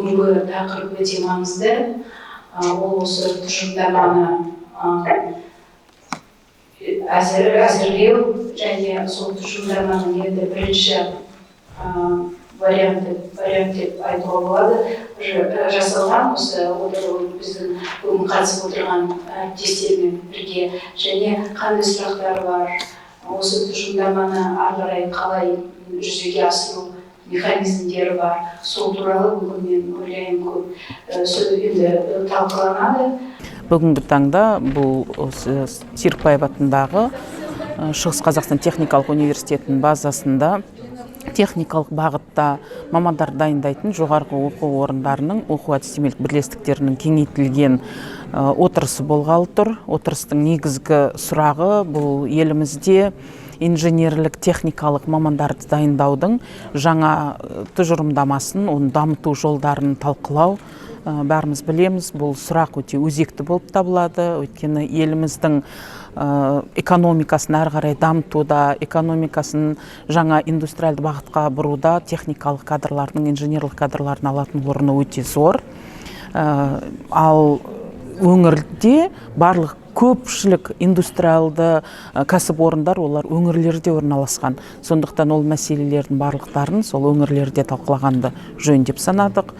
Бүгінгі тақырып өте маңызды. Ол осы тұжырымдаманы әзірлеу және сол тұжырымдаманың енді бірінші вариант деп айтуға болады, уже жасалған осы біздің бүгін қатысып отырған әріптестермен бірге және қандай сұрақтар бар, осы тұжырымдаманы ары қарай қалай жүзеге асыру механизмдері бар, сол туралы бүгін, мен ойлаймын, көп сөз енді талқыланады. Бүгінгі таңда бұл осы Серікбаев атындағы Шығыс Қазақстан техникалық университетінің базасында техникалық бағытта мамандар дайындайтын жоғарғы оқу орындарының оқу әдістемелік бірлестіктерінің кеңейтілген отырысы болғалы тұр. Отырыстың негізгі сұрағы — бұл елімізде инженерлік техникалық мамандарды дайындаудың жаңа тұжырымдамасын, оны дамыту жолдарын талқылау. Бәріміз білеміз, бұл сұрақ өте өзекті болып табылады, өйткені еліміздің экономикасын әрі қарай дамытуда, экономикасын жаңа индустриалды бағытқа бұруда техникалық кадрлардың, инженерлік кадрлардың алатын орны өте зор. Ал өңірде барлық көпшілік индустриалды кәсіпорындар, олар өңірлерде орналасқан. Сондықтан ол мәселелердің барлықтарын сол өңірлерде талқылағанды жөн деп санадық.